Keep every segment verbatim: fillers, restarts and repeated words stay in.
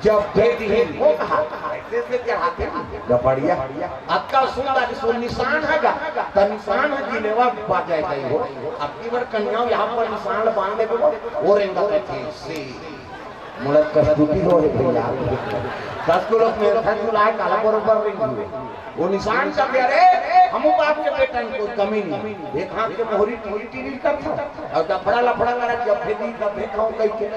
जब दे दिही, वो कहा, ऐसे से चढ़ाते ना, जब बढ़िया। अतका सुंदर सो निशान हे गा, त निशान हे जिनेवा बाजे गई हो। अब की बार कन्या यहाँ पर निशान बांध देबे वो, वो रेंगा करते से। मुड़त कस्तूरी हो हे भैया। दस किलो में था जुलाई काला बरोबर रेंग हुए। वो निशान कर दिया रे, हमू बाप के बेटन कोई कमी नहीं। एक हाथ के मोहरी टीरी टीरी करता। अउ डफड़ा लफड़ा करा, जब भेदी तब भेद खाऊं कहि के।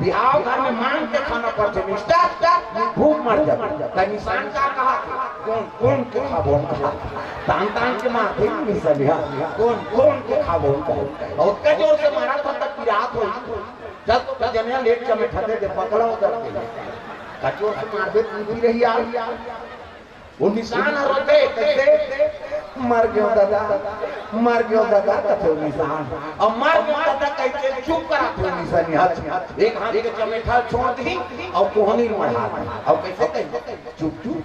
बिहाव घर में मांग के खाना पड़थे मिस्टर, भूख मर जाबे। त निशान का कहा थे? कोन कोन के खाबो कहा। तान तान के मारथे निशान, हाँ। कोन कोन के खाबो कहा। अउ ओतका जोर से मारा था तब पिरात हो। जब तो जनिया लेट चमेठा दे दे, पकड़ा उधर के। कचोर से मारबे, तू भी रही यार। वो निशान ह रोथे, कइसे? मर गयो दादा, मर गयो दादा, कथे वो निशान। अब मर गयो दादा कहिके चुप कराथे वो निशान। हाथ, एक हाथ के चमेठा छोड़ दी अउ कोहनी मढ़ा दी। अउ कइसे कही? चुप, चुप,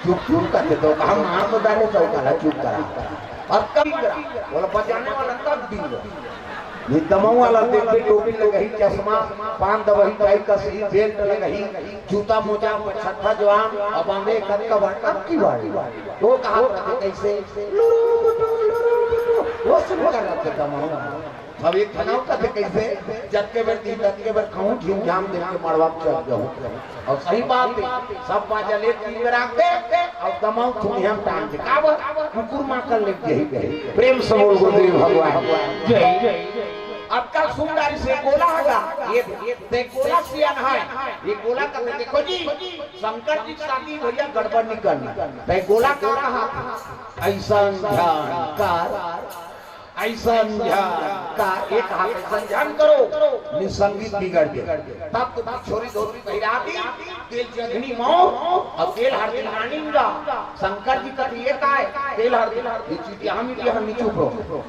चुप, चुप कथे तो कहा, मार तो डाले चौका ला, चुप करा। अब कब करा? बोला, बजाने वाला तब दी। नितमऊ वाला देखबे, टोपी लगही, चश्मा, पान दवही, टाई कसही, बेल्ट लगही, जूता मोजा, छट्ठा जवान, अब आंदे कतका बार, अब की बार? वो कहा था कइसे? लुरु बुटु, लुरु बुटु, वो सुन कर रखे तमऊ। अब एक ठन अउ कथे कइसे? जतके बेर दी, ततके बेर खाऊं, झूम झाम दे के मड़वा चल जाऊं। अउ सही बात हे, सब बाजा ले तीन बेर आके, अउ दमऊ थुनिया टांग के। का बात? कुकुर मां कर ले यही गए। प्रेम से बोल गुरुदेव भगवान जय। अब कल सुंदर से गोला होगा, ये, ये देख गोला सियान है, ये गोला का तो देखो जी, शंकर जी की शादी भैया गड़बड़ नहीं करना। तय गोला का कहा था? ऐसा ध्यान कर, ऐसा ध्यान का एक हाथ ऐसा ध्यान करो, निसंगीत बिगड़ गए। तब तो छोरी धोती पहिरा दी, तेल जघनी मौर और तेल हर दिन रानी मिला। शंकर जी का तो ये का है, तेल हर दिन, ये चीज यहाँ मिली, हम नहीं चुप रहो।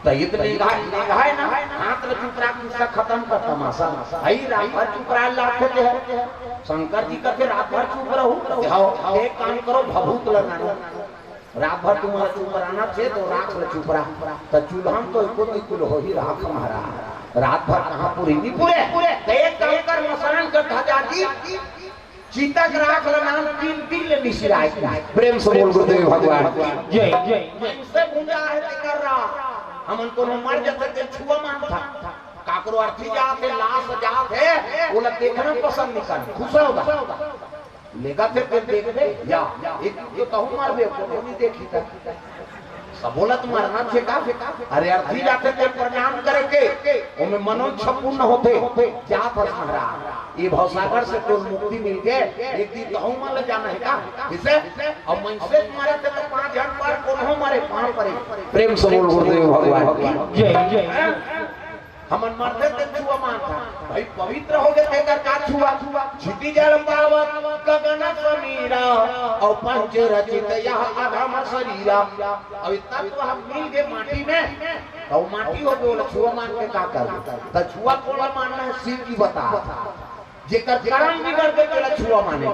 तो ये तो लेगा, लेगा है ना, हाथ में चुप रहा, गुस्सा खत्म कर तमाशा। आई रात भर चुप रहा, लाख के है। शंकर जी का फिर रात भर चुप रहो, जाओ, एक काम करो, भभूत लगाना। रात भर तुम्हारा चुप रहना छे, तो राख ले चुप रहा। तो चूल्हा में तो एको दुई किलो हो ही राख महाराज। रात भर कहाँ पूरी नहीं पूरे। तो एक काम कर, मसान कर खा जाती, चिता के राख ले नाम तीन दिन ले मिसिराए। प्रेम से बोल गुरुदेव भगवान की जय। जय। मन से भूंजा है ते कर रहा। हमन कोनो मर जाते ते छुआ मानता। काकरो अर्थी जात है, लाश जात है, वो लोग देखना पसंद नहीं कर, खुश होगा। लेगा फिर, फिर देखबे, या, एक, जो तहु मरबे, कोनो नहीं देखी था। सब बोला, "तुम मरना छे का?" अरे, अर्थी जाते ते प्रणाम करे के, ओमे मनोच्छा पूर्ण होते, जात हस महाराज। ये भवसागर से तो मुक्ति मिल गए, एक दिन तहु मर जाना है का? किसे? अब मनसे मरे थे तो पांच जन पर, कोनो मरे, पांच परे। प्रेम से बोल गुरुदेव भगवान की जय। हैं? हमन मरथे ते छुआ मानथा। भाई पवित्र हो गए तेकर का छुआ? छिति जल पावत गगन समीरा और पंच रचित यह अधम शरीरा। अब इतना तो हम मिल गए माटी में, तो माटी हो गए, बोला छुआ मान के का कर? तो छुआ कोला मानना है, शिव जी बता। जेकर कर्म बिगड़ गए तेला छुआ माने।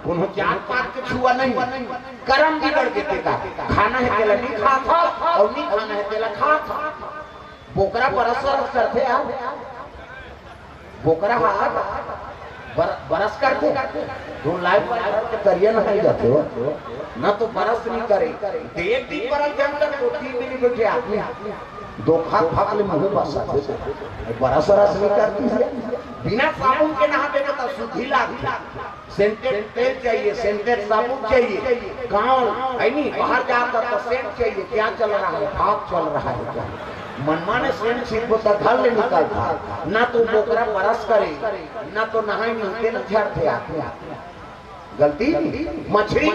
कोनो जात पात के छुआ नहीं, कर्म बिगड़ गए तेकर। खाना है तेला नहीं खात हा और नहीं खाना है तेला खात हा। बोकरा बरस बरस करथे यार, बोकरा हा बर-, बरस करथे। तो लाइव वाइव के करिया नहाई जाथे हो, ना तो बरस नहीं करे। तो एक दिन बरस जान कर तो तीन दिन बैठे आदमी दो खात भाग ले मुंह बस आथे। बरस बरस नहीं करती है, बिना साबुन के नहा देवे तो शुद्धि लागथे। सेंटेड तेल चाहिए, सेंटेड साबुन चाहिए। गांव है नहीं, बाहर जाता तो सेंट चाहिए। क्या चल रहा है? भाप चल रहा है क्या? मनमाने सेंट छिड़को तो घर ले निकलता। ना तो बोकरा बरस करे, ना तो नहाए नहीं, तेल झड़थे आदमी। गलती नहीं। मछली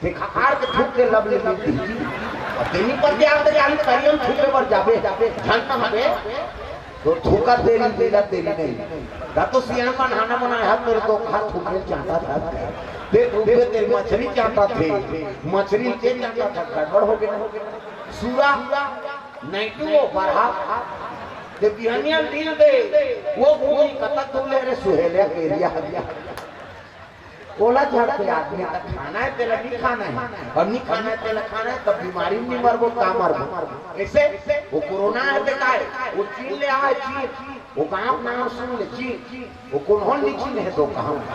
ते खार के थूक के लब ले मिलती। अब तेनी पर जान ते जान करियम थूके पर जाबे, झन नहाबे। तो थूका तेरी, तेरा तेरी नहीं। ता तो सियान मन हाना बनाया है, तेरे तो खा थूके चाहता था। ते थूके तेरी मछली चाहता थे, मछली के चाहता था, गड़बड़ हो गया। सूरा, नैटू, बरहा, ते बिहनिया डील दे, वो घूमी कतक दूले रे सुहेलिया के एरिया। ओला झड़थे आदमी, त खाना है तेला नहीं खाना है, और नहीं खाना है तेला खाना है, तब बीमारी में नहीं मरबो, का मरबो? ऐसे वो कोरोना है ते का है? वो चीन ले आए, चीन। वो गाँव नाम सुन ले जी, वो कोनो ल चिन्हे तो कहाँ?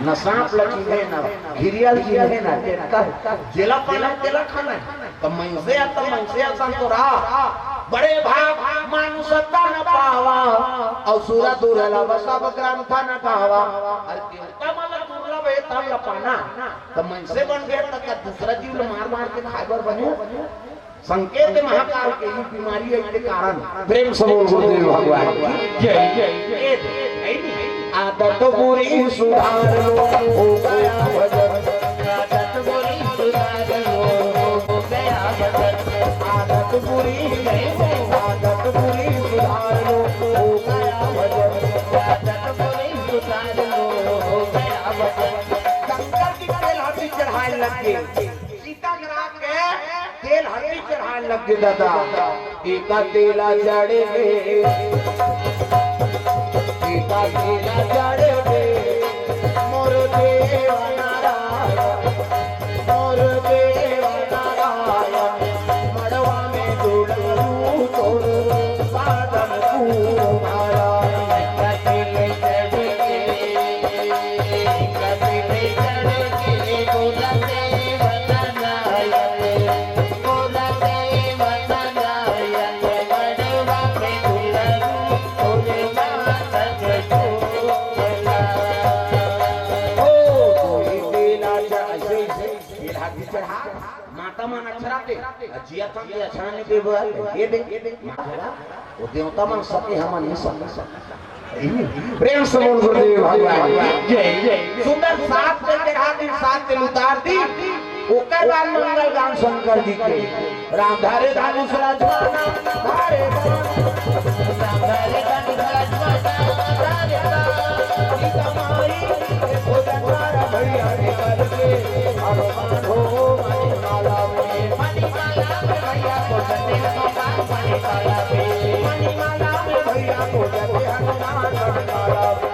न सांप ल चिन्हे, न घिरिया ल चिन्हे, न टेक्का। जेला पाना तेला खाना है। तो मनसे, तो मनसे असन तो रहा। बड़े भाग मानुष तन पावा, अउ सुर दुर्लभ सब ग्रंथ न गावा। अरे देवता मन ल दुर्लभ हे तन ल पाना, तो मनसे बन गया, तो का दूसरा जीव ल मार मार के खाए बर बने? संकेत महाकाल के ये बीमारी है के कारण। प्रेम से बोल गुरुदेव भगवान की जय। ये है नहीं। आदत बुरी सुधार लो, हो गया भजन। आदत बुरी सुधार लो, हो गया भजन। आदत बुरी, आदत बुरी सुधार लो, हो गया भजन। आदत बुरी सुधार लो, हो गया भजन। शंकर जी तेल हल्दी चढ़ाए लग गए। सीता के रात के तेल हल्दी चढ़ाए लग गए दादा। एका तेला चढ़ गए, एका तेला चढ़ गए, मोर देव नारायण, मोर देव नारायण, मड़वा में दुलरू तोर साधन कुमारा। ओ, तो ये तेल आ जा, ऐसे, ऐसे, तेल हाथ में चढ़ा, माता मन अक्षरा के, जिया था के अक्षरा नहीं देबो, ये दे, ये दे, माता, वो देवता मन सके, हमन नहीं सके। प्रेम से बोल गुरुदेव भगवान की जय। सुंदर सात के चढ़ा दी, सात के उतार दी। ओकर बाद मंगल गान शंकर जी के। राम धारे धनुष राजमाना, धारे धनुष, राम धारे धनुष राजमाना, धारे धनुष। सीता माई के भोजन वाला भैया निकल के, हनुमान हो मणिमाला में, मणिमाला में भैया को जते हनुमान मणिमाला में, मणिमाला में भैया को जते हनुमान मणिमाला में।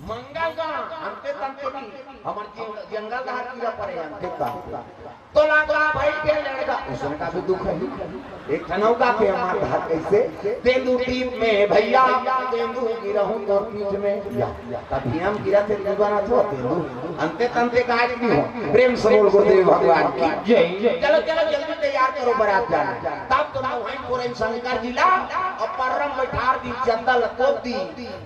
मंगल का अंते तंते नहीं, हमर जंग-, जंगल का कीड़ा पड़े अंते तंते। तो लगा भाई के लड़का, उसने का भी दुख है। एक ठनौका पे मार धार कैसे? तेंदू टीप में भैया, तेंदू गिरहूं तो पीठ में। या, तभी हम गिरा थे, तू बना तो तेंदू। अंते तंते का आज भी हो। प्रेम से बोल गुरुदेव भगवान की जय। चलो, चलो, जल्दी तैयार करो, बारात जाना। तब तो ना वहीं पूरे शंकर जी ला और परम बैठार दी, चंदा लकोब दी।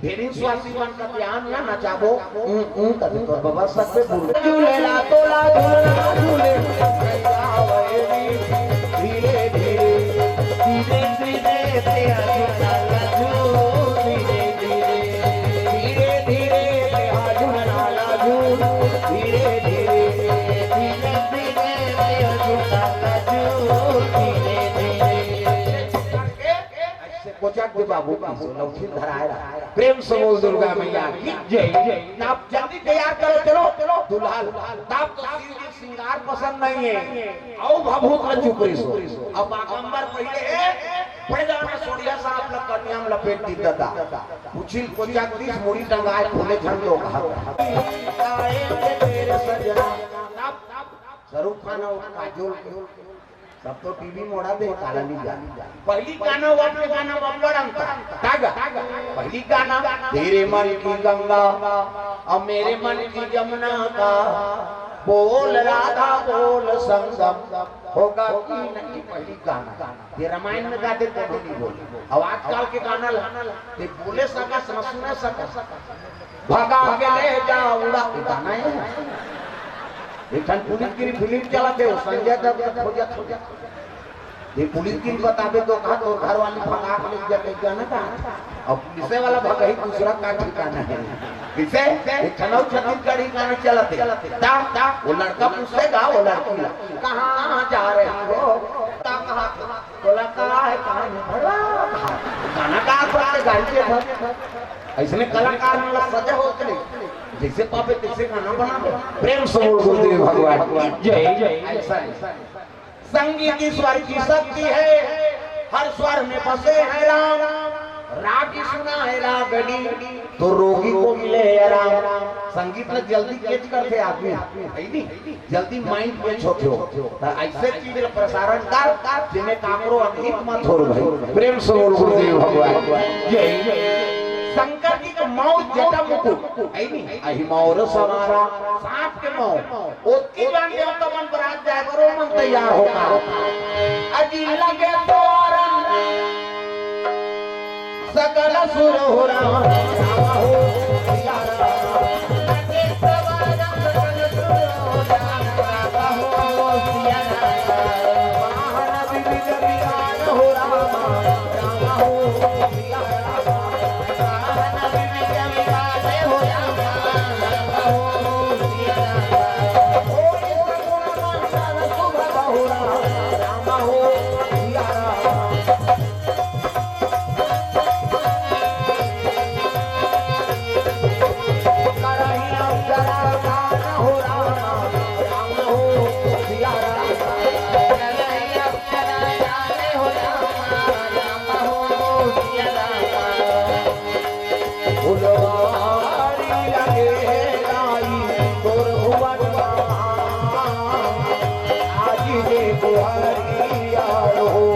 ढेरिन स्वासी मन का ध्यान या नचाबो। ऊं, ऊं, तभी तो बाबा सबसे बोल। झूलेला तोला झूलना झूले। धीरे, धीरे, धीरे, धीरे, तेरा झूला झूल। धीरे, धीरे, धीरे, धीरे, तेरा झूला झूल। धीरे, धीरे, धीरे, धीरे, तेरा झूला झूल। धीरे, धीरे। ऐसे कोचक दे बाबू, लौठी धराए रहा। प्रेम से बोल दुर्गा मैया की जय। आप जल्दी तैयार करो, चलो, चलो, दुल्हा। तब तो शिव जी श्रृंगार पसंद नहीं है। आओ भभूत में चुप रही सो। अब बागंबर पहले है, पहले जाना सोनिया साहब ला कन्या में लपेट दी दादा। उछिल को जगदीश मुड़ी टंगाए फूले झंडो कहा। आए थे तेरे सजना। तब शाहरुख खान और काजोल के सब तो टीवी मोड़ा दे, काला नहीं जाने। पहली गाना, वो अपने गाना बब्बर अंता। तागा। पहली गाना, तेरे मन की गंगा और मेरे मन की जमुना का, बोल राधा बोल संगम होगा कि नहीं। पहली गाना, ये रामायण में गाते तो नहीं बोले। अब आजकल के गाना ला, ये बोले सका, समझ सुने सका। भगा के ले जा उड़ा, ये गाना है। एक ठन पुलिस गिरी फिल्म चलाते हो, संजय दत्त का खोजत, खोजत। ये पुलिस गिरी बताबे तो कहा, तोर घर वाली भगा के ले जा, कहीं गाना का। अब पुलिस वाला भगा ही दूसरा का ठिकाना है। किसे? एक ठन अउ छत्तीसगढ़ी गाना चलाते। ता, ता, वो लड़का पूछेगा, वो लड़की ला, "कहाँ जा रहे हो?" ता कहा, "तोला का है, कहाँ नहीं भरवा?" गाना का असर है, गाड़ी के भर। ऐसने कलाकार मन ला सजा हो चले, जैसे पापे तैसे गाना बनावे। प्रेम से बोल गुरुदेव भगवान की जय। ऐसा है। संगीत ईश्वर की शक्ति है, हर स्वर में बसे हैं राम। रागी सुना है रागनी, तो रोगी को मिले है आराम। संगीत ला जल्दी कैच करथे आदमी, है नी? जल्दी माइंड कैच होथे हो। त ऐसे चीज ला प्रसारण कर, जेमे काकरो अनहित मत हो भाई। प्रेम से बोल गुरुदेव भगवान जय। शंकर जी के मौर जटा मुकुट, है नी? अहि मौर समारा, सांप के मौर। ओतकी जान देवता मन बरात जाए बर ओमन तैयार हो का। अजी लगे तोरन सकल सुर हो राम, राम हो सिया राम। लगे तोरन सकल सुर हो राम, राम हो सिया राम। महानदी विजय विधान हो राम, राम हो सिया राम। फुलवारी लगे लाई तोर भुवन मा, आज दे बुहारी यार हो।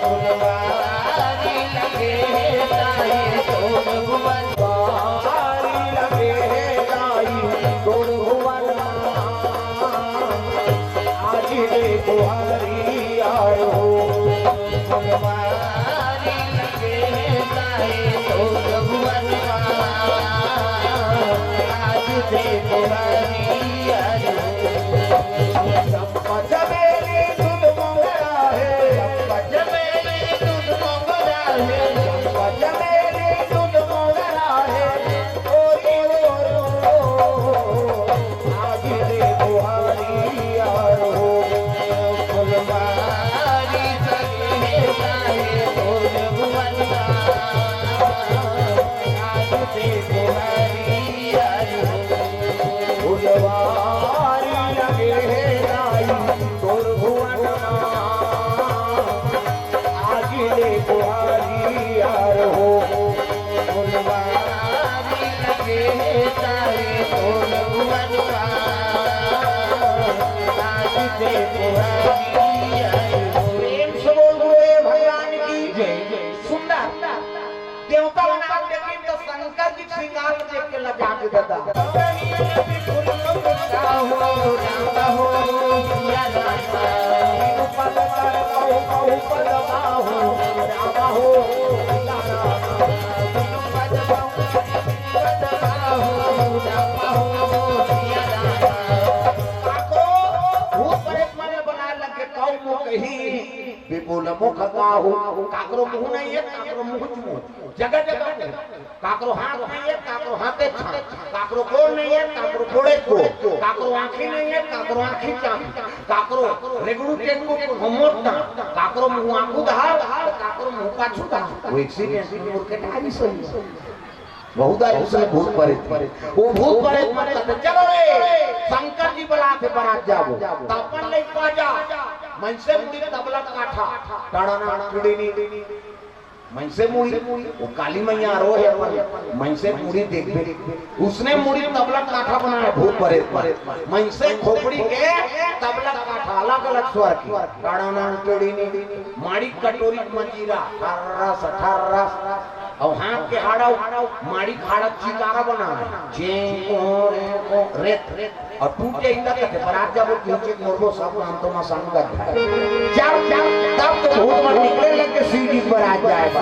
फुलवारी लगे लाई तोर भुवन, फुलवारी लगे लाई तोर भुवन मा, आज दे बुहारी यार हो। फुलवारी लगे लाई तोर भुवन मा, आज दे बुहारी यार हो। चंपा चमेली दूध मोगरा है, चंपा चमेली दूध मोगरा है, चंपा चमेली दूध मोगरा है। ओरी ओरी ओ, आज दे बुहारी यार हो। फुलवारी सजने जाए फूल भुवन मा, आज दे बुहारी यार हो। फुलवारी लगे लाई तोर भुवन मा, आज ले बुहारी यार हो। फुलवारी लगे लाई तोर भुवन मा, आज ले बुहारी यार हो। प्रेम से बोल गुरुदेव भगवान की जय। सुंदर देवता बना देखे तो शंकर जी श्रृंगार देख के लजा के दादा। भूत प्रेत मन बनाए लग के कौ मुँह कही, विपुल मुख काहू, काकरो मुँह नहीं है, काकरो मुँह चुमो, जगह जगह मुँह। काकरो हाथ नहीं है, काकरो हाथे छाप, काकरो गोड़ नहीं है, काकरो गोड़े गोड़, काकरो आँखी नहीं है, काकरो आँखी चाँप, काकरो रेगड़ू टेंगू को घमोट दाँत, काकरो मुँह आगू धार, काकरो मुँह पाछू धार। वो एक्सीडेंट में उनके टाइम सही है। बहुत आदमी से भूत प्रेत, वो भूत प्रेत मन कहते, "चलो रे, शंकर जी बलाथे, बरात जाबो।" त अपन ले बाजा, मनसे मुड़ी तबला काठा, टाड़ा ना टिड़ी नी। मनसे मुड़ी, वो काली मैया रो है अपन, मनसे मुड़ी देखबे। उसने मुड़ी तबला काठा बनाया भूत प्रेत मन। मनसे खोपड़ी के तबला काठा, अलग-अलग स्वर के। काड़ा नाम टोड़ी नी, माड़ी कटोरी मंजीरा, ठर्रस, ठर्रस। अउ हाथ के हाड़ा, माड़ी के हाड़ा चिकारा बनाया। चें, कों, रें, कों, रेत, रेत। अउ टूट जाही त कथे, बरात जाबो, पीछे मोरबो, सब नाम तो मसान कर। जब, जब, तब तो भूत मन निकले लग के सीढ़ी पर आ जाए बा।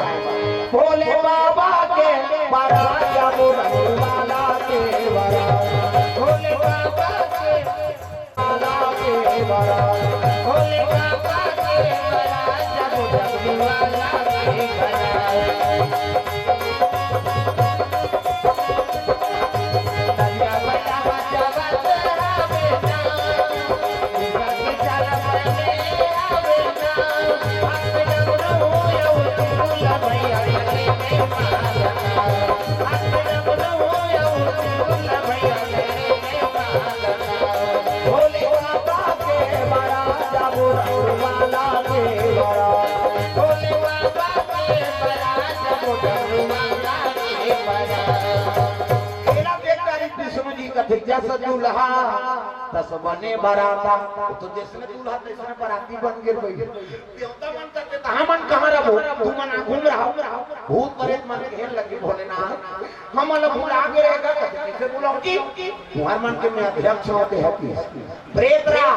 भोले बाबा के बरात जाबो, रघुवाला के बरात। भोले बाबा के, बाबा के बरात। भोले बाबा के बरात, जाबो, रघुवाला के बरात। जस दूल्हा तस बने बराता। वो तो जैसने दूल्हा तैसने बराती बन गे भाई। देवता मन करते तहाँ मन कहाँ रहो, तू मन घूम रहा। भूत प्रेत मन के हेर लगे भोलेनाथ, हम अलग भुला के रहेगा, कैसे बुलाओ जी? तुम्हार मन के मैं अध्यक्ष होते हैं कि प्रेत रा,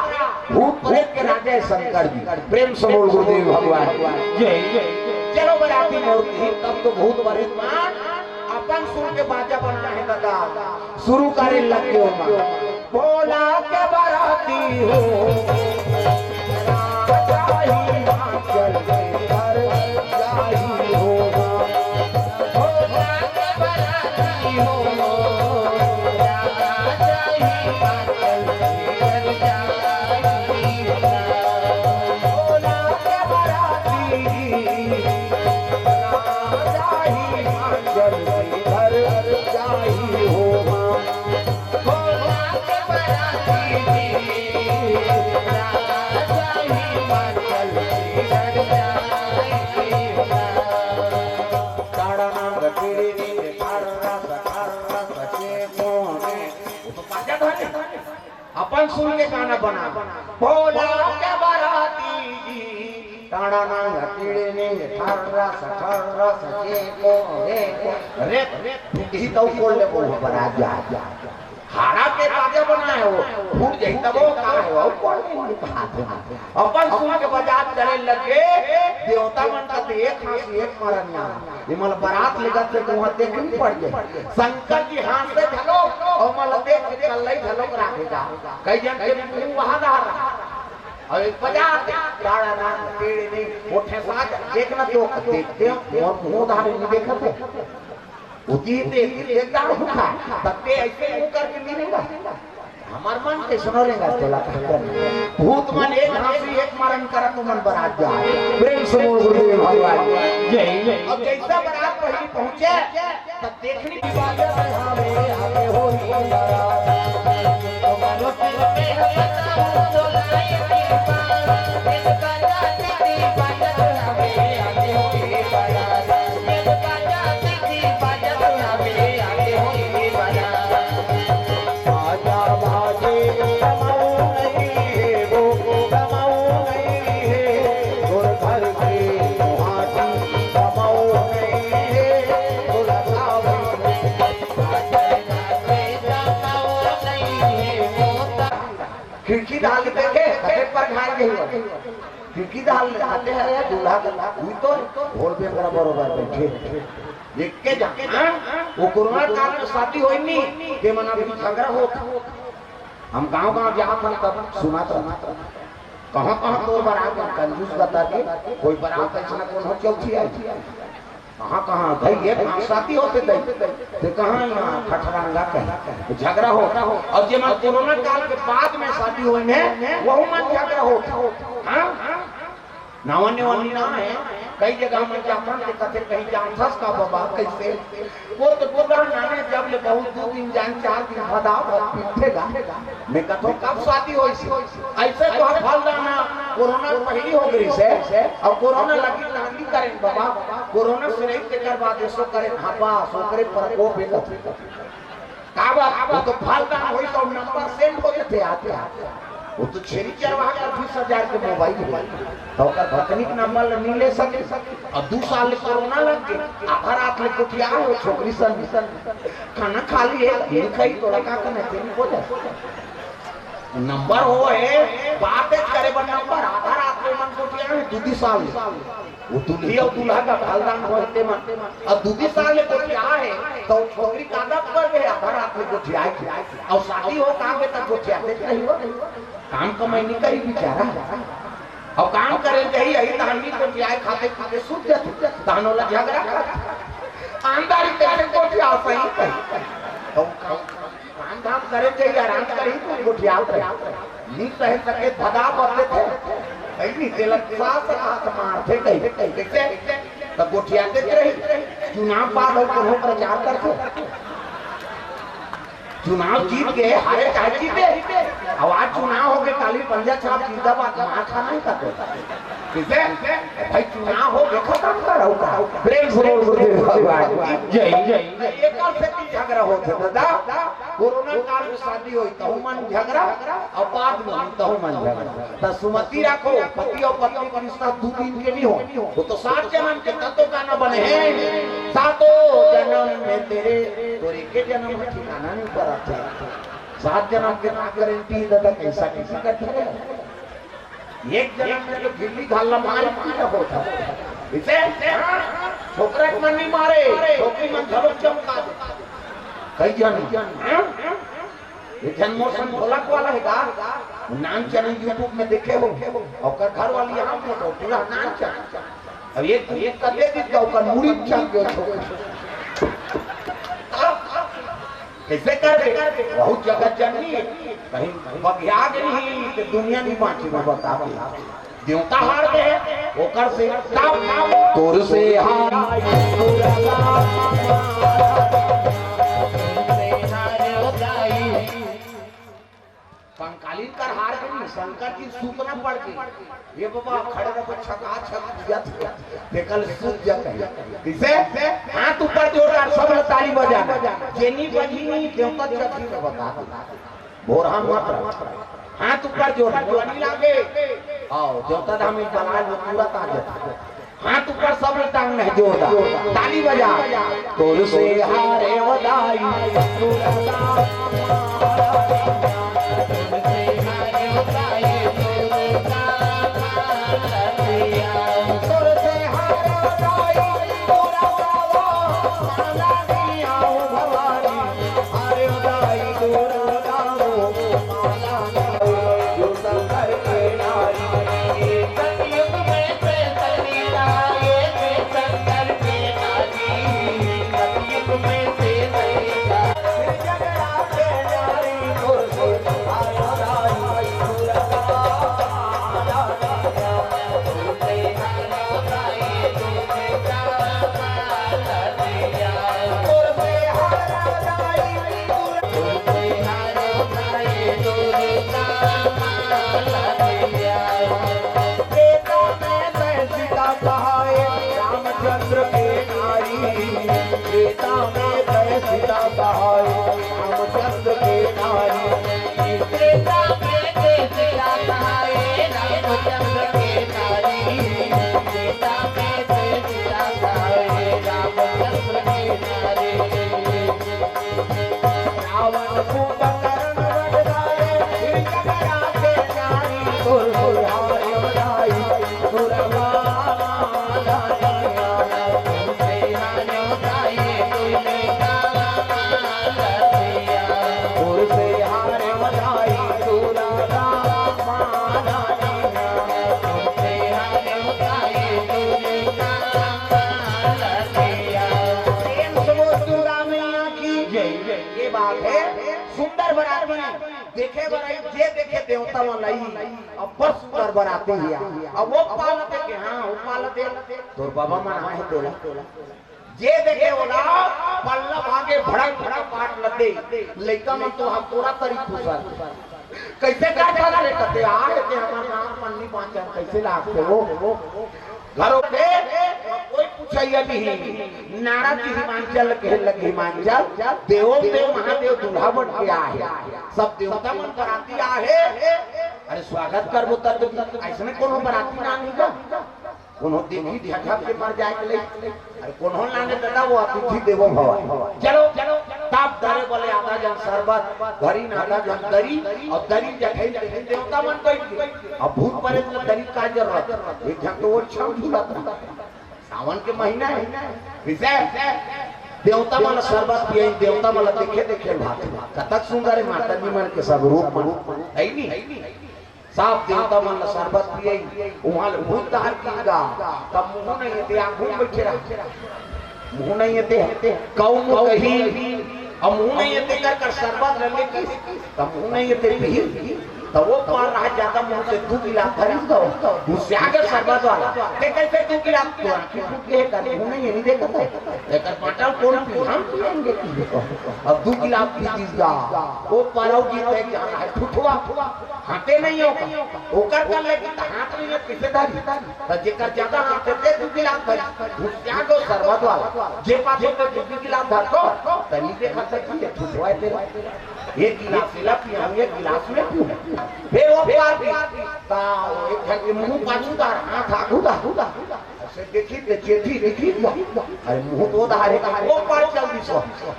भूत प्रेत के राजा है शंकर जी। प्रेम से बोल गुरुदेव भगवान। जय। चलो बराती मूर्ति, तब तो भूत प्रेत मन अपन सुन के बाजा बना है दादा। शुरू करे लग गयो माँ। भोला के बराती हो, राजा हिमाचल के घर जाई हो। भोला के बराती हो, राजा हिमाचल के घर जाई हो। भोला के बराती, राजा हिमाचल के घर जाई हो। अपन सुन के गाना बना। भोला के बराती जी, टाड़ा नांग टिड़े निंग ठर्रा सा ठर्रा सा जे को रे को। रे, रे, टूटही तौ कोल ले बोल पर आ जा, जा। हाड़ा के बाजा बनाए हो, फूट जाई तब वो का हो, और कौन नहीं कहा थे। अपन सुन के बजात चले लगे, देवता मन का तो एक हाँसी एक मरन यहाँ। ये मन बरात ले जाते तो वहाँ देख नहीं पड़ जाए। शंकर जी हाँसे घलो, और मन देख के कल्लई घलो राखे जा। कई जन के मुंह वहाँ धार रहा। और एक बजा दे, गाड़ा ना, पेड़ नहीं, वो ठेसा जा, देखना तो, देखते हो, मोर मुंह धारे नहीं देखा थे। उती देख, देखता हूँ खा, तब ते ऐसे मुंह करके मिलेगा। हमार मन के सुनो लेगा, तेला कहते हैं। भूत मन एक हाँसी, एक मरन करत मन बरात जा। प्रेम से बोल गुरुदेव भगवान। जय, जय। अब जैसा बरात पहली पहुंचे, तब देखनी की बात है, हमें आगे हो ही बरात। खिड़की डाल के देखे, कते पर घाल गई हो। खिड़की डाल ले, आते हैं यार, दूल्हा का, हुई तो ढोल पे मेरा बरोबर बैठे। देख के जा, हाँ? वो कोरोना काल में शादी होई नहीं, ते मना भी झगड़ा होता। हम गांव गांव जात हन तब सुनात रहत। कहाँ कहाँ तोर बरात में कंजूस बता के, कोई बरात ऐसा कौन हो चौथी आई। कहाँ कहाँ भाई ये कहाँ शादी होते थे, ते कहाँ यहाँ खटरांगा कहीं झगड़ा हो। और जे मन कोरोना काल के बाद में शादी होई ने, वहू मन झगड़ा हो। हाँ? नावन्य वाली ना है, कई जगह मन जाथन के कथे कहीं जानथस का बाबा कैसे? वो तो टुरा नाने जब ले बहुत दो दिन जान, चार दिन भदा भद पिटेगा। मैं कथो कब शादी होई से? ऐसे तो हम फल दाना कोरोना पहली हो गई से, और कोरोना लगी लांदी करें बाबा, कोरोना से नहीं तेकर बाद ऐसो करें, हाँ बस, ओकरे प्रकोप एक। का बात? वो तो फल दान होई तो नंबर सेंड हो जाते आते आते। वो तो छेरी चरवाहा का बीस हजार के मोबाइल है, तो ओकर पत्नी के नंबर ले नहीं ले सके। और दो साल ले कोरोना लग गए, आधा रात ले कुटिया हो छोकरी सन, खाना खा लिए, नहीं खाई तो लगा के नहीं हो जाए। नंबर हो है, बात करे बर नंबर, आधा रात में मन को किया है, दूधी साल। वो दूल्ही और दूल्हा का फलदान होते मन। और दूधी साल में को क्या है, तो छोकरी का आदत पड़ गई, आधा रात में को जाए के। और शादी हो काम के तक को जाते नहीं हो। काम कमाई नहीं करी बेचारा। और काम करे जाही, यही तो हमनी को जाए खाते पीते सूत जाते। दानो ला झगड़ा कर। आमदारी कैसे को क्या सही कही। तो काम धाम करे जाई, आराम करही तो गोठियात रही। नी सह सके भगा पड़ते थे। कहीं नहीं तेला सास हाथ मारते कहीं, कहीं कैसे? तो गोठियाते रही। चुनाव बाद हो कोनो प्रचार करते। चुनाव जीत गए, हारे चाहे जीते। अब आज चुनाव हो गए, काली पंजा छाप जिंदाबाद, मार खाना ही करते। किसे? भाई चुनाव हो गए, खत्म करो का। प्रेम से बोल गुरुदेव भगवान की जय, जय। एक से की झगड़ा होते दादा। कोरोना काल में शादी होई, तहू मन झगड़ा, अउ बाद में होई, तहू मन झगड़ा। त सुमति राखो, पति अउ पत्नी के रिश्ता दू दिन के नहीं हो, वो तो सात जन्म के तत्व का ना बने हैं। सातों जन्म में तेरे, तोर एके जन्म के ठिकाना नहीं पर आते। सात जन्म के ना गारंटी दादा, कैसा कैसा करते रहे। एक जन्म में तो गिल्ली घाल ला मार की ना होता। इसे छोकरा के मन नहीं मारे, छोकरी मन घलो चमका दे। कई जन, हाँ? एक जन मोर संग ढोलक वाला हे का? नान चैनल YouTube में देखे हो, ओकर घर वाली यहाँ में तो पूरा नान चैनल। अब एक, एक कर दे दी तो ओकर मुड़ी चल गयो छोकरा। कैसे कर दे? बहुत जगत जननी, कहीं बगिया गई नहीं, तो दुनिया नहीं बांची, मैं बता दे। देवता हार गए, ओकर से तब तोर से हार। कंकालीन कर हार गई, शंकर जी सूतना पड़ गई। ये बाबा खड़े रहो, छका छक दिया था, ते कल सूत जा कहीं। किसे? हाथ ऊपर जोरदार, सब लोग ताली बजाना। जेनी बजी नहीं, देवता चौकी में बता दो। भोरहा मत रह। हाथ ऊपर जोर, बोला नहीं लागे। आओ, देवता धाम में बना लो, पूरा ताज है। हाथ ऊपर सब लोग टांग नहीं जोरदार। ताली बजा। तोर से हारे वदाई। त्रेता में तय सीता सहाय रामचंद्र के नारी। त्रेता में तय सीता सहाय रामचंद्र के नारी। त्रेता में तय सीता सहाय रामचंद्र के नारी। त्रेता में तय सीता सहाय रामचंद्र के नारी। रावण कुंभकर्ण वध करे, फिर जगरा के नारी। तुलसी हार वधाई, दुर्गा माँ। तुलसी हार वधाई, दुर्गा माँ। प्रेम से बोल दुर्गा मैया की जय। ये बात है, सुंदर बराती देखे बर आई, जे देखे देवता मन आई, अब्बड़ सुंदर बराती हे। अब वो पालते के, हाँ, वो पालते, तोर बाबा मन आए हे तोला। जे देखे ओला, पल्ला भागे भड़क भड़क पाट लदे। लइका मन तो हम तोरा तरी खुसर। कैसे का ठाक रे कते आ रे ते हमर गांव पन्नी बांचन कैसे लागते वो? घरों के कोई पूछैया नहीं। नारद जी हिमांचल कहे लगे, हिमांचल देवों देव महादेव दूल्हा बन के आए। सब देवता मन बराती आहे। अरे स्वागत करबो तब तो ऐसने कोनो बराती ना नहीं का? कोनो देखी झटक के मर जाए के ले। अरे कोनो लाने दादा वो अतिथि देवो भव। चलो, चलो, तब धरे बोले आधा जन शरबत, धरी ना आधा जन दरी, अउ दरी जठई देवता मन बैठ गए। अब भूत प्रेत ल दरी का जरूरत? एक झन तो वो छम झूलत रहा। सावन के महीना हे, विषय देवता मन शरबत पिए, देवता मन देखे देखे भात। कतक सुंदर हे माता जी मन के सब रूप मन, हे नी? सब देवता मन शरबत पिए, उहाँ ले भूत तार की गा, तब मुँह नहीं हे ते, आँख घूम बैठे रहा। मुँह नहीं हे ते, कहूँ मुँह कही, अब मुँह नहीं हे ते कर कर शरबत ले लेती, तब मुँह नहीं हे ते पी, तब वो पार रहा ज्यादा मुँह से दू गिलास भरी दो। गुस्सा के शरबत वाला। ते कइसे दू गिलास तो आँखी फूट के कर, मुँह नहीं, ये नहीं देखा था। एकर बाटल कौन पी? हम पियेंगे, पी लेते हैं। अब दू गिलास पी दीस गा। वो परौजी ते क्या है, ठुठवा। हाथे नहीं हो का। ओकर कर ले कि हाथ नहीं है, किसे धरी? तो जेकर ज्यादा हाथ है, ते दू गिलास धरी। गुस्सा के शरबत वाला। जे पाछे के दू गिलास धर तो, तनी देखा था कि ये ठुठवा है तेरा। एक गिलास ला पिया, एक गिलास में पी। फिर वो पार भी, ता एक घंटे मुँह पाछू दा, हाथ आगू दा, आगू दा। अइसे देखी ते जेठी देखी, अरे मुँह तो दा रे, वो पार चल दिस।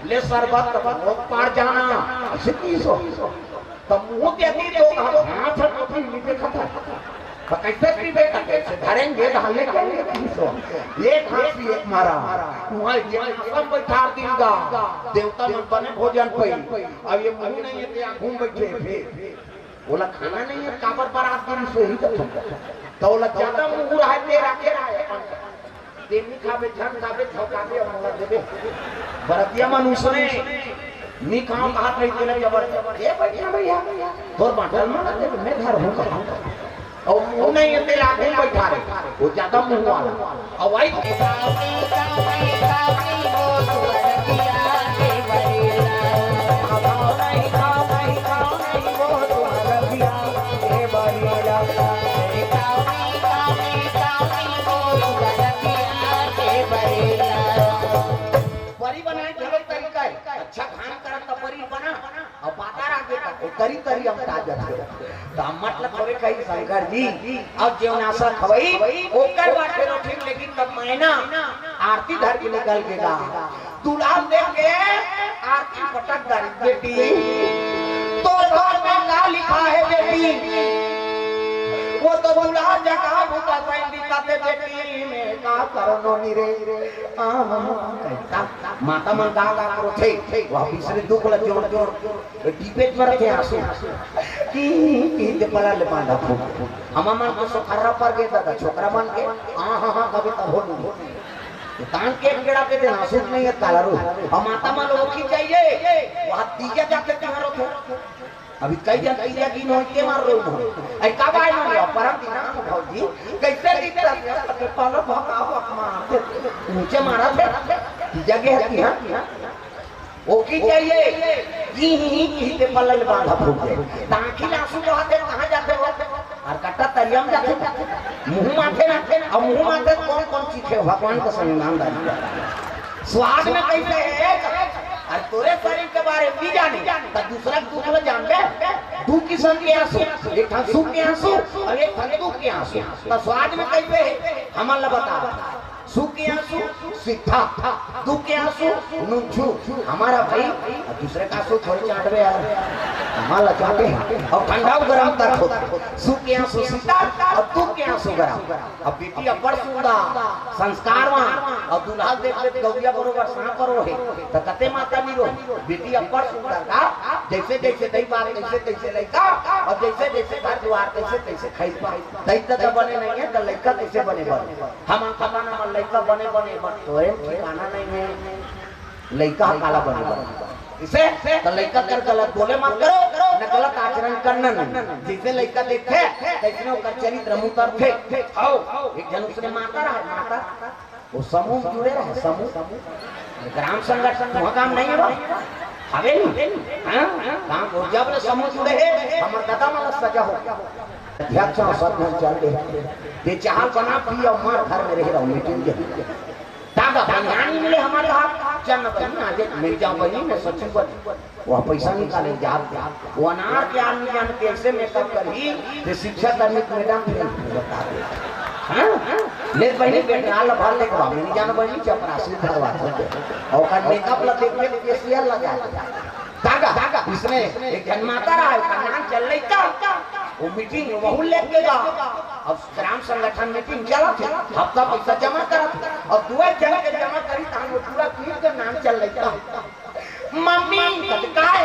ले शरबत, वो पार जाना, अइसे पीस। तब मुँह देखी तो हाथ, हाथ तो फिर नहीं देखा था। तो कइसे पीबे, तो कइसे धरेंगे, तो लेके पीस। एक हाथ से एक मारा, वहाँ ये सब बैठा दिन गा। देवता मन बने भोजन पई। अब ये मुँह नहीं है, ते घूम बैठे फिर। ओला खाना नहीं है, काबर बरात दिन से ही जब तो ओला ज्यादा मुँह रहा है, ते राखे रहा है। ते नी खाबे, झन खाबे, झोंकाबे, अब मोला देबे। बरतिया मन उसने नी खाओ कहा नहीं, तेला जबर। ये बैठना भैया, तोर बाटल में ना देबे, मैं घर हूँ कहा। और मुँह नहीं है, तेला आगे बैठा रहे, वो ज्यादा मुँह वाला। और वही परी बनाए घलो तरीका है। अच्छा काम करत त परी बना, और पाता राखे त ओ तरी तरी हम ताजत हो। त हम मतलब थोड़े कही शंकर जी, अब जेवन आशा खवई, ओकर बाटे रोटी, लेकिन तब मैना आरती धर के निकल के गा। दुल्हा देख के आरती पटक डारी, बेटी, तोर घर में का लिखा है बेटी? वो तो दुल्हा जगह भूता सैन दिखाते बेटी में का करनो नी रे। आहा, माता मन का का करो थे, वह बिसरे दुख ल जोड़ जोड़, टीपे मरत हे आंसू। की, की ते पला ले बांधा फूट। हमा मन को सोखरा पर गे दादा, छोकरा मन के, हाँ, हाँ, हाँ, कभी तब हो नहीं। तान के एक गेड़ा पे देना, सूट नहीं है, काला रो। हम माता मान लो की चाहिए, वहाँ तीजा जाके कहाँ रो थे? अभी कई जन तीजा की नोई के मार रो हो। ऐ कब आए मार रो? परम दिना को भौजी, कैसे दिखता है? पहले भगा भगा मार थे। ऊंचे मारा थे। तीजा के हती, हाँ? ओकी चाहिए। ई ही, ई ही ते पल्ला ले बांधा फूट जाए। ताकि लासू जो हाथे कहाँ जाते हो? और कट्टा तरिया में जाते, मुंह माथे ना, और मुंह माथे कौन कौन चीज है? भगवान का संविधान डाल दिया। स्वाद में कैसे है? और तोरे शरीर के बारे में भी जाने, तो दूसरा के दुख में जान दे। दू किस्म के आंसू, एक ठन सुख के आंसू और एक ठन दुख के आंसू। तो स्वाद में कैसे है? हमन ला बता। सुख के आंसू सीधा, दुख के आंसू नुनछू। हमारा भाई, अब दूसरे का आंसू थोड़ी चाटबे यार, हमारा चाटे हैं। और ठंडा गरम तक होता, सुख के आंसू सीधा और दुख के आंसू गरम। अब बेटी अब्बड़ सुंदर, संस्कारवान, और दूल्हा देख के गौरिया बरोबर सांप रो है, तो कते माता नहीं रो। बेटी अब्बड़ सुंदर का, जैसे जैसे दई बात, तैसे तैसे लइका, और जैसे जैसे घर दुआर, तैसे तैसे खाई पा। दई तो बने नहीं है, तो लइका कैसे बने बने? हमन पता ना, हमन लइका बने बने बन, तोरे में ठिकाना नहीं है। लइका ह काला बने बने। इसे तो लइका कर गलत बोले मत करो, न गलत आचरण करना नहीं। जैसे लइका देखे, तैसने ओकर चरित्र में उतरथे। आओ, एक जन उसने माता रहा, माता, वो समूह में जुड़े रहे, समूह। ग्राम संगठन तुहा काम नहीं है बा? हवे नहीं? हाँ? काम हो, जब ले समूह जुड़े है, हमर दादा मन ला सजा हो। अध्यक्ष और सदन चल दे। ते चाहल बना पी और मार घर में रह रहो, मीटिंग के। दादा बनियान नहीं मिले हमारे हाथ, चल न बनी, आज एक मिल जाओ बनी, मैं सचिव बनी। वह पैसा निकाले, जात जात। वो अनार के आदमी जान कैसे मेकअप करही, ते शिक्षा कर्मी के मैडम फेल बता दे। हाँ? ले बनी, पेट्रोल भर ले के बा, मैं नहीं जाना बनी, चपरासी भरवा दे। और ओकर मेकअप ला देख के केसियर लगा दे। दादा, इसमें एक जन माता रहा है, ओकर नाम चल रही था। वो मीटिंग में वहू लेके गा। अब ग्राम संगठन मीटिंग चला थे, हफ्ता पैसा जमा करा थे। अब दो एक जन के जमा करी, तान वो पूरा पीर के नाम चल रही था। मम्मी, कत काय?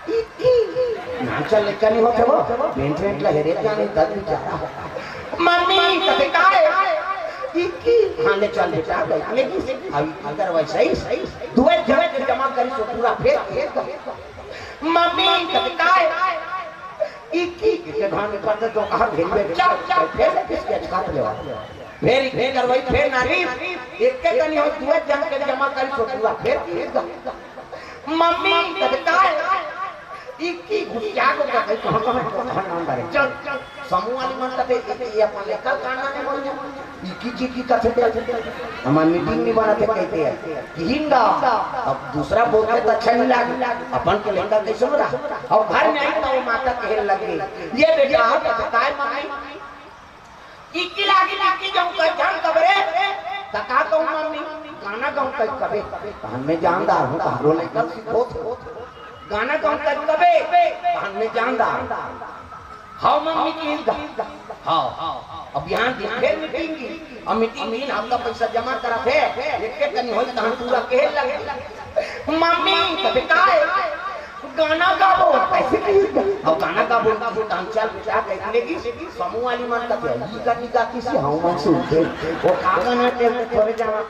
ई, ई। नाम चल रही का नहीं होते वो? बेंच वेंच ला हेरे का नहीं, तब बेचारा। मम्मी, कत काय? ई, ई। हाँ, ले चल बेटा, बैठ ले। अब अगर वैसा ही, दो एक जन के जमा करी, तो पूरा फेर, फेर कर। मम्मी, कत काय? इक्की के धान में पड़ते तो कहाँ भेजबे? चल, चल, फेर से किसके छाप लेवा? फेर इक्की करवाई, फेर नानी, एक के कनी हो, दुए जन के जमा करी, सो दुआ, फेर इक्की। मम्मी, तब काय? इक्की घुसिया को कहते, कहाँ, कहाँ, कहाँ, कहाँ नाम डाले? चल, चल। समूह वाली मन कहते, "ये, ये अपन लेकर काना नहीं बोल जाए।" इक्की चिक्की कहते थे, हमार मीटिंग नहीं बनाते कहते हैं। किहिन गा, अब दूसरा बोलते तो अच्छा नहीं लागे, अपन के लेकर कैसे बना? अब घर में आई तो वो माता कहने लगे, "ये बेटा, कहते, काय मम्मी?" इक्की लागी लागी जाऊं कह जान कबरे, त का कहूं मम्मी, गाना गाऊं कह कबे, तहन में जानदार हूं, तहरो लइका सिखोत हो। गाना गाऊं कह कबे, तहन में जानदार। हां मम्मी की गा। हां। अब यहां दिन फेर मीटिंग की, अब मीटिंग दिन आपका पैसा जमा करा थे, एक के कनी होई तहन पूरा कहे लगे। मम्मी, कबे काय? गाना गाबो, कैसे कही? अब गाना गाबो, गाबो, डांसर बेटा, कैसे लेगी? समूह वाली मन का क्या? ये गानी गाती सी, हाँ, मन सुनते। वो का गाना थे, थोड़े जाना